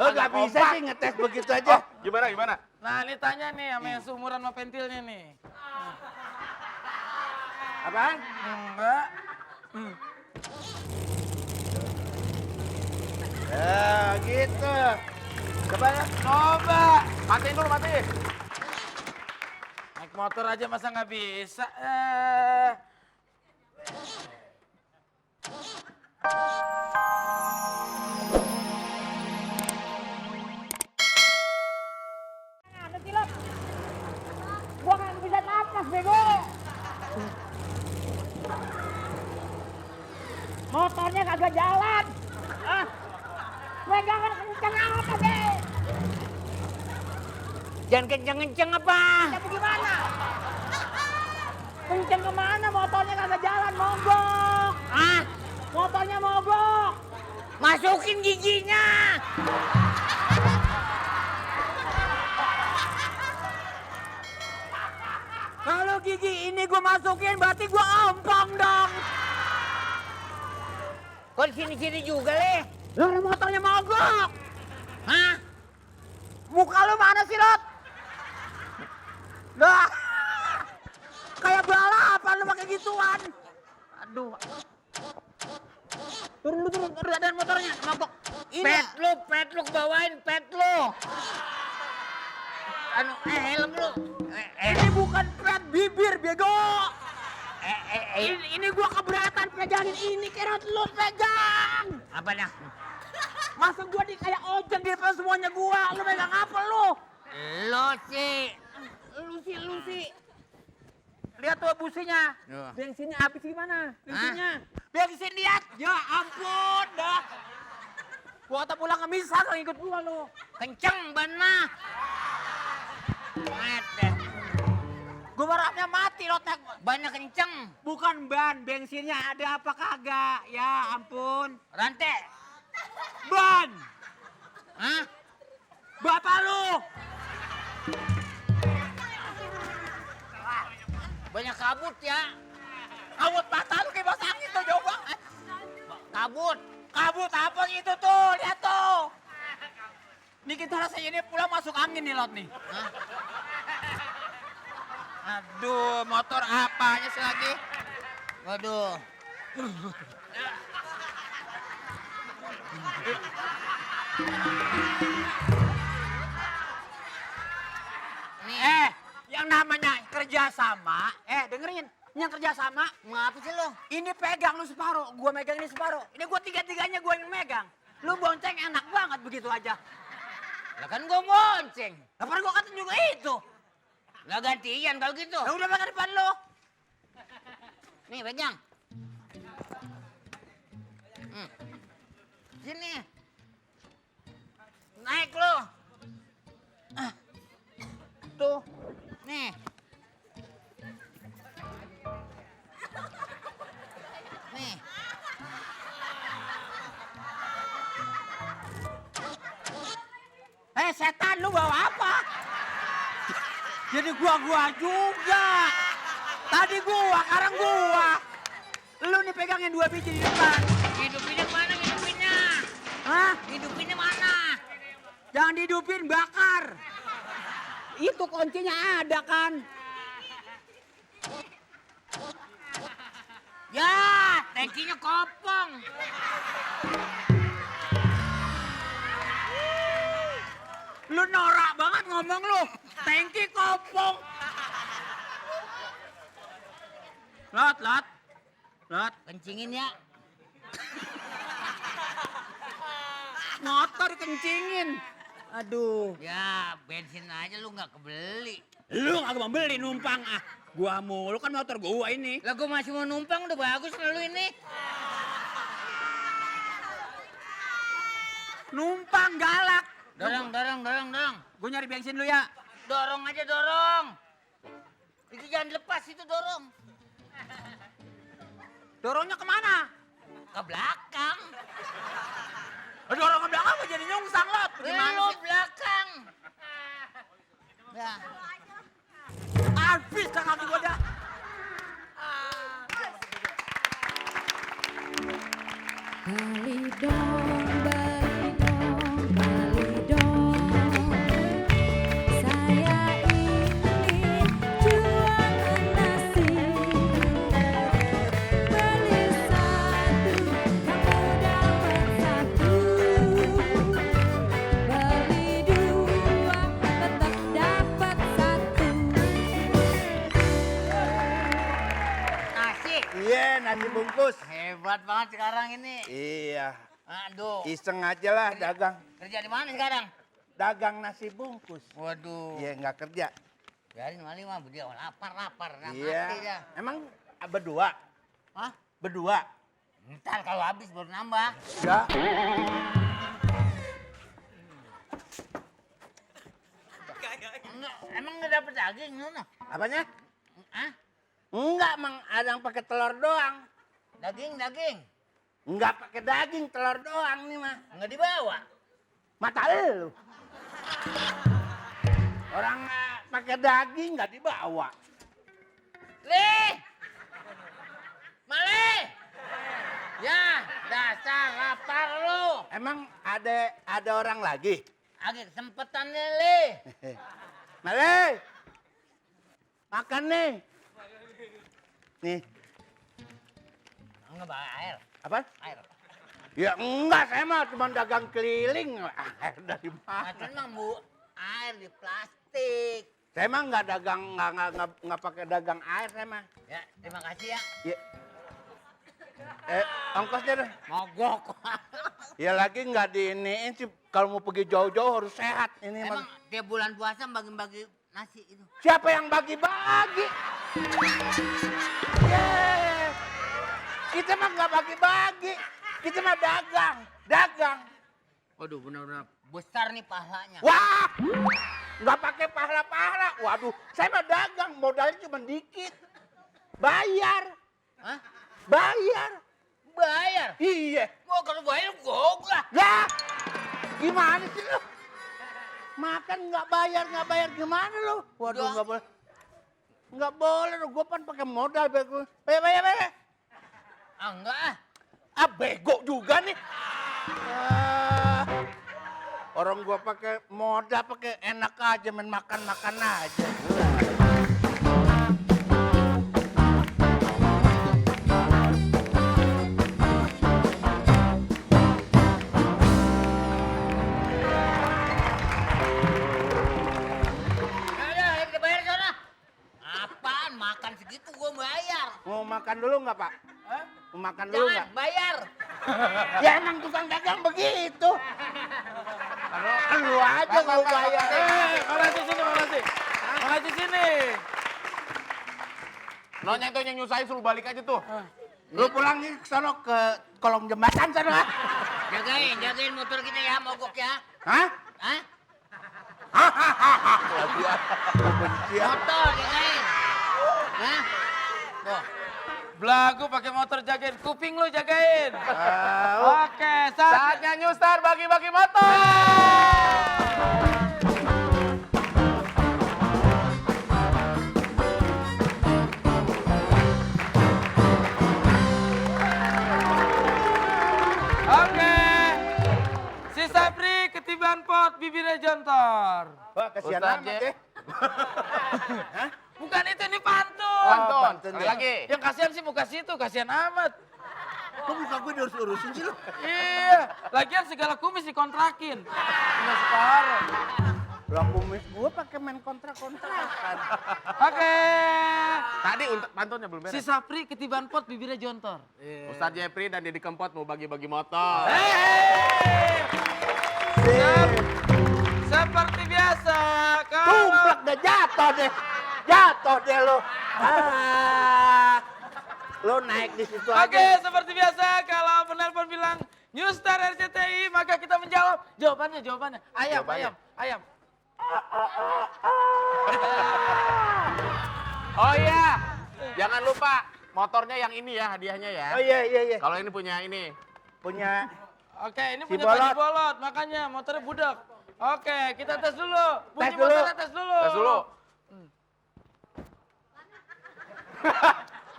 Oh, nggak bisa sih ngetes begitu aja. Gimana? Nah, ini tanya nih sama yang seumuran sama pentilnya nih. Apaan? Enggak. Ya, gitu. Coba ya. Coba. Matiin dulu, matiin. Naik motor aja masa nggak bisa? Ada silap. Gua kan bisa napas, bego. Motornya kagak jalan. Ah. Pegangan kenceng apa, Be? Jangan kenceng-kenceng apa? Tapi gimana? Kenceng kemana? Motornya kagak jalan, mogok. Ah, Motornya mogok. masukin giginya. Kalau gigi ini gua masukin berarti gua ompong dong. Kok di sini-sini juga, Le? Lu motornya mogok. Hah? Muka lu mana sih, Lot? Dah. Kayak balapan lu pakai gituan. Aduh. Turun ada motornya, mogok. Pet lu bawain, pet lu. Anu, helm lu. Ini bukan pet bibir, bego. Eh. Ini gua keberatan pegangin ini, kerot lu pegang. Apa dah? Masa gua kayak ojek di depan semuanya gua. Lu megang apa lu? Lo sih. Lu sih. Lihat tuh businya. Ya. Bensinnya habis gimana? Bensinnya. Bensin lihat. Ya ampun dah. Gua kata pulang ke misa kalau ikut gua lu. Kenceng ban mah. Deh. Gua berharapnya mati lotek. Bannya kenceng. Bukan ban, bensinnya ada apa kagak? Ya ampun. Rantai. Ban. Hah? Bapak lu. Banyak kabut ya. Kabut mata lu kayak bahasa angin tuh jauh banget. Kabut. Kabut apa gitu tuh? Lihat tuh. Nih kita rasanya ini pulang masuk angin nih Lot nih. Hah? Aduh, motor apanya sih lagi? Waduh. Yang namanya kerjasama, dengerin, yang kerjasama, Ngapa sih lo? ini pegang lu separuh, gua megang ini separuh. Ini gua tiga-tiganya gua yang megang. Lu bonceng enak banget begitu aja. Lah kan gua bonceng. Apa gua kata juga itu? Lah gantian kalau gitu. Lah udah makan depan lu. Nih pegang. Sini. Naik lo. Tuh. Nih. Nih. Setan lu bawa apa? Jadi gua juga. Tadi gua, sekarang gua. Lu nih pegangin 2 biji di depan. Hidupinnya mana hidupinnya? Hah? Hidupinnya mana? Jangan dihidupin, bakar. Itu kuncinya ada kan? Ya, tangkinya kopong. Lu norak banget ngomong lu. Tangki kopong. Lot. Kencingin ya. Motor kencingin. Aduh. Ya, bensin aja lu nggak kebeli. Lu gak mau beli numpang ah. Gua mulu kan motor gua ini. Lah gua masih mau numpang udah bagus lu ini. Numpang galak. Dorong. Gua nyari bensin lu ya. Dorong aja dorong. Itu jangan lepas itu dorong. Dorongnya kemana? Ke belakang. Dorong ke belakang gua jadi nyungsang Lot. Gimana Lu sih? belakang. Ya. Habis dah kaki gua dah. Bali dong, nasi bungkus. Hebat banget sekarang ini. Iya, Aduh. iseng aja lah dagang. Kerja di mana sekarang? Dagang nasi bungkus. Waduh. Iya, nggak kerja. Biarin Mali mah dia lapar. Nah, Iya. mati dia. Emang berdua? Hah? Berdua? Ntar kalau habis baru nambah. Ya. Emang nggak dapet daging mana? Apanya? Hah? Enggak, Mang. Ada yang pakai telur doang. Daging. Enggak pakai daging, telur doang nih mah. Nggak dibawa. Mata lu. Orang pakai daging nggak dibawa. Li! Mali! Ya, dasar lapar lu. Emang ada orang lagi? Agak kesempetan nih, Li. Male. Makan nih. Nih, Nggak bawa air. apa? Air. Ya enggak, saya mah cuma dagang keliling. Air dari mana? Macam emang Bu, air di plastik. Saya mah nggak dagang, nggak pakai dagang air saya mah. Ya, terima kasih ya. Ya. Ongkosnya deh. Mogok. Ya lagi nggak diiniin sih. Kalau mau pergi jauh-jauh harus sehat. Ini Emang mah. tiap bulan puasa bagi-bagi nasi itu. Siapa yang bagi-bagi? Yeay. Kita mah nggak bagi-bagi. Kita mah dagang. Waduh, benar-benar besar nih pahalanya. Wah, nggak pakai pahala-pahala. Waduh, saya mah dagang, modalnya cuma dikit. Bayar. Hah? Bayar. Bayar? Iya. Gua kalau bayar gogah. Lah, gimana sih lu? Makan nggak bayar gimana lu? Waduh, Doang. nggak boleh. Nggak boleh lu, gue pan pakai modal. Bayar. Ah, enggak ah. Ah, bego juga nih. Orang gua pakai modal, pakai enak aja, main makan aja. Ayo, kita bayar sana. Apaan? Makan segitu gua bayar. Mau makan dulu nggak, Pak? Hah? Mau makan dulu Jangan nggak? bayar. Ya emang tukang dagang begitu. Lu aja mau bayar. Makasih sini. Nonyeng tuh yang nyusahin suruh balik aja tuh. Lu pulang nih ke sono ke kolong jembatan sana. Jagain motor kita ya, mogok ya. Hah? Hah? Benci ya. Motor jagain. Hah? Tuh. Belagu pakai motor jagain, kuping lu jagain. Ah, Oke, saat Saatnya New Star bagi-bagi motor. Oke. Si Sapri ketiban pot, bibirnya jontor. Wah, kesian Ustaz, amat ya. deh. Bukan itu, ini pantun. Pantun. pantun Sekali ya. lagi. Yang kasihan sih muka situ, kasihan amat. Kok muka gue diurus-urusin sih lu? Iya, lagian segala kumis dikontrakin. Cuma separuh. Lah kumis gue pakai main kontrak-kontrakan. Oke. Tadi untuk pantunnya belum Si beres. Sapri ketiban pot, bibirnya jontor. Ustadz Jepri dan Deddy Kempot mau bagi-bagi motor. Hei! Seperti biasa, kalau Tumplak deh, jatuh deh lu. Lu naik di situ Oke, aja. seperti biasa kalau penelpon bilang New Star RCTI, maka kita menjawab. Jawabannya. Ayam. Oh iya, jangan lupa motornya yang ini ya hadiahnya ya. Oh iya. Kalau ini punya ini. Punya Oke, ini Si punya Pak Bolot. Bolot, makanya motornya budak. Oke, kita tes dulu. Bunyi Tes dulu. motornya tes dulu. Tes dulu.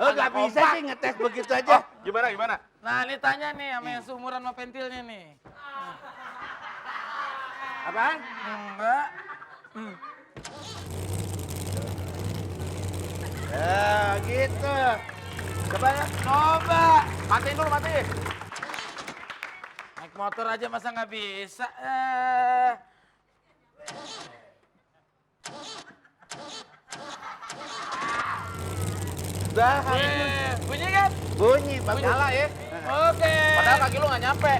oh nggak bisa kompak. sih ngetes begitu aja. Gimana? Nah, ini tanya nih sama yang seumuran sama pentilnya nih. Apaan? Enggak. Ya gitu. Coba ya. Coba. Matiin dulu, matiin. Naik motor aja masa nggak bisa? Udah. Bunyi kan? Bunyi, bagus. Nyala ya. Oke. Padahal kaki lu nggak nyampe.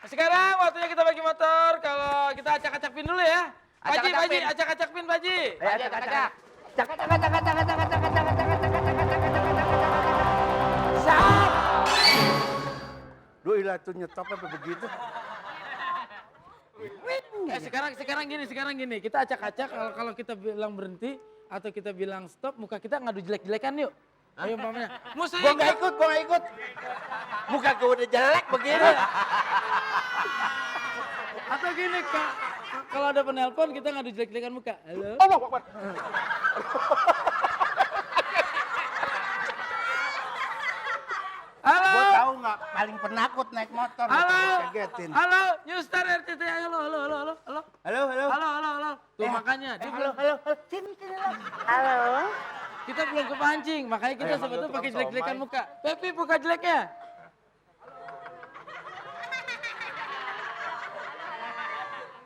Sekarang waktunya kita bagi motor. Kalau kita acak-acak pin dulu ya. Paji, Acak-acak Paji, pin. acak-acak pin, Paji. Aja, acak. Sap! Duh, ilah tuh nyetop apa begitu? Sekarang gini. Kita acak-acak kalau kita bilang berhenti atau kita bilang stop, muka kita ngadu jelek-jelekan yuk. Ayo umpamanya. Musuh Gua nggak ikut. Muka gua udah jelek begini. Atau gini, Kak. Kalau ada penelpon kita ngadu jelek-jelekan muka. Halo. Halo. Gua tahu nggak paling penakut naik motor. Halo. Kagetin. Halo, New Star RCTI. Halo. Halo. Tuh makanya dia Halo. Sini lah. Halo, kita belum kepancing, makanya kita sebetulnya pakai jelek-jelekan muka. Pepi buka jeleknya.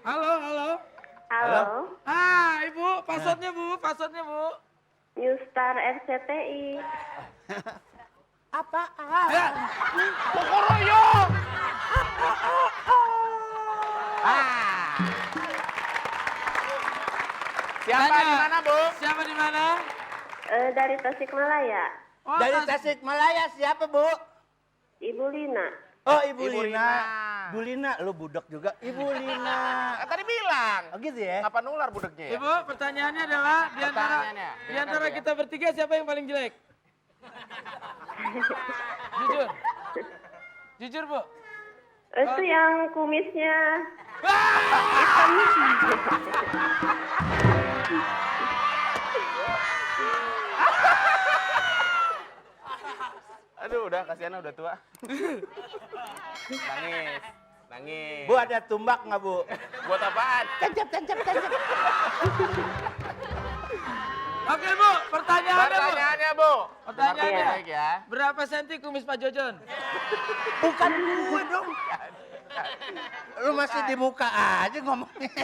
Halo. halo, Ah, Ibu, passwordnya Bu. New Star RCTI. Ya. Siapa Tanya. di mana, Bu? Siapa di mana? Dari Tasikmalaya, Oh, Dari Tas- Tasikmalaya siapa, Bu? Ibu Lina. Oh, Ibu Ibu Lina. Lina. Bu Lina, lu budak juga. Ibu Lina. Kan tadi bilang. Oh gitu ya? Ngapa nular budeknya ya? Ibu, pertanyaannya adalah Pertanyaannya, di antara dengarkan ya. kita bertiga siapa yang paling jelek? Jujur, Bu. Itu yang kumisnya. Aduh, udah kasihan udah tua. Nangis. Bu ada tumbak nggak, Bu? Buat apaan? Tancap. Oke, Bu, pertanyaannya, Bu. Pertanyaannya, Bu. Pertanyaannya. Dengarkan baik ya. Berapa senti kumis Pak Jojon? Bukan gue dong. Lu masih di muka aja ngomongnya.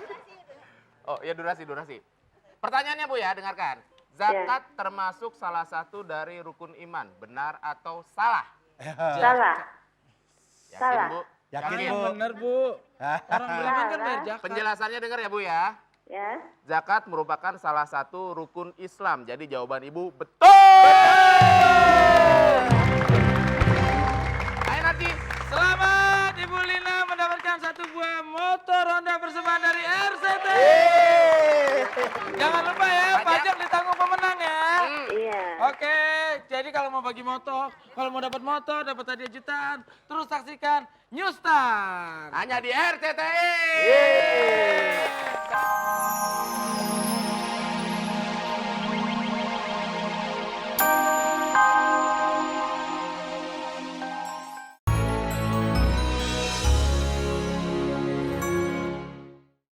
Oh, ya durasi. Pertanyaannya, Bu ya, dengarkan. Zakat termasuk salah satu dari rukun iman, benar atau salah? Salah. Yakin, Salah. Bu? Yakin, Yang Bu? benar, Bu. Orang beriman kan bayar zakat. Penjelasannya dengar ya, Bu ya. Ya. Zakat merupakan salah satu rukun Islam. Jadi jawaban Ibu betul. Ayo nanti. Selamat Ibu Lina mendapatkan satu buah motor Honda persembahan dari RCT. Jangan lupa ya, pajak ditanggung pemenang ya. Iya. Oke, jadi kalau mau bagi motor, kalau mau dapat motor, dapat hadiah jutaan, terus saksikan New Star. Hanya di RCTI.